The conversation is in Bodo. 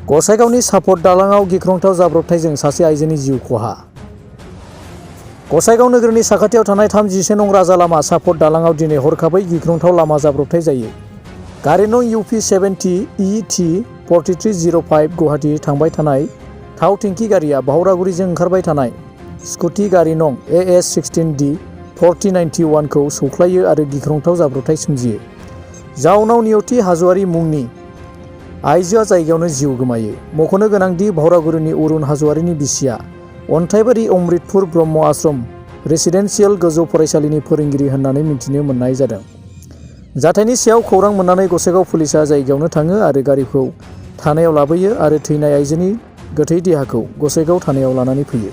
गसाइगावनि सापट दालाङाव गिख्रंथाव जाब्रबथायजों सासे आइजोनि जिउ खहा। गसाइगाव नोगोरनि साखाथियाव थानाय 30 नं राजा लामा सापट दालाङाव दिनै हरखाबै गिख्रंथाव लामा जाब्रबथाय जायो। गारि नं UP 70 ET 4305 गुवाहाटि थांबाय थानाय थाव टेंकि गारिया भावरागुरिजों ओंखारबाय थानाय स्कुटि गारि नं AS 16D 4091 खौ सौख्लायो आरो गिख्रंथाव जाब्रबथाय सोमजियो। जाउनाव नियति हाज'वारि मुंनि आइजोआ जायगायावनो जिउ गोमायो। मख'नो गोनांदि भावरागुरिनि अरुण हाज'वारिनि बिसिया अन्थाइबारि अमृतपुर ब्रह्म आश्रम रेसिडेन्सियेल गोजौ फरायसालिनि फोरोंगिरि होननानै मिथिनो मोननाय जादों। जाथायनि सायाव खौरां मोननानै गसाइगाव पुलिसा जायगायावनो थाङो आरो गारिखौ थानायाव लाबोयो आरो थैनाय आइजोनि गोथै देहाखौ गसाइगाव थानायाव लानानै फैयो।